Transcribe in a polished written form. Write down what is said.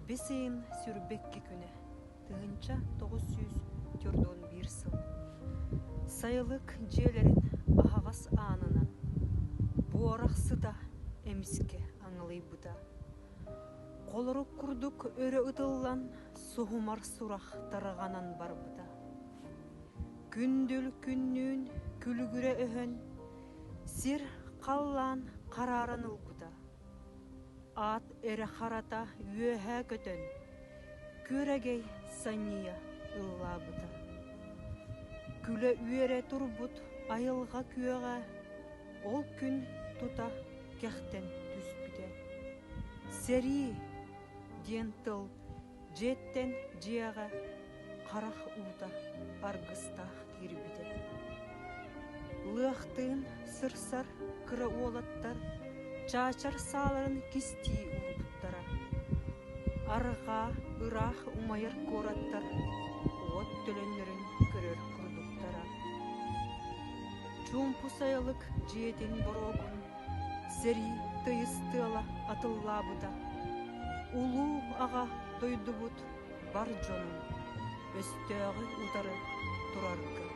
Бэс ыйын 22 күнэ, 1941 сыл. Сайылык дьиэлэрин аһаҕас аанынан буорах сыта эмискэ аҥылыйбыта. Холорук курдук өрө ытыллан суһумар сурах тарҕанан барбыта. Күндүл күннүүн күлүгүрэ өһөн, сир халлаан харааран ылбыта. Аат эрэ харата үөһэ көтөн, күөрэгэй санньыйа ыллаабыта. Күлэ-үөрэ турбут айылҕа күөҕэ ол күн тута кэхтэн түспүтэ. «Сэрии» диэн тыл дьиэттэн дьиэҕэ харах уута аргыстаах киирбитэ. Лыахтыын сырсар кыра уолаттар чаачар сааларын кистии уурбуттара. Арҕаа ыраах умайар куораттар уот төлөннөрүн көрөр курдуктара. Чуумпу сайылык дьиэтин боруогун сэрии тыйыс тыала атыллаабыта. Улуу аҕа дойдубут бар дьонун өстөөҕү утары турарга.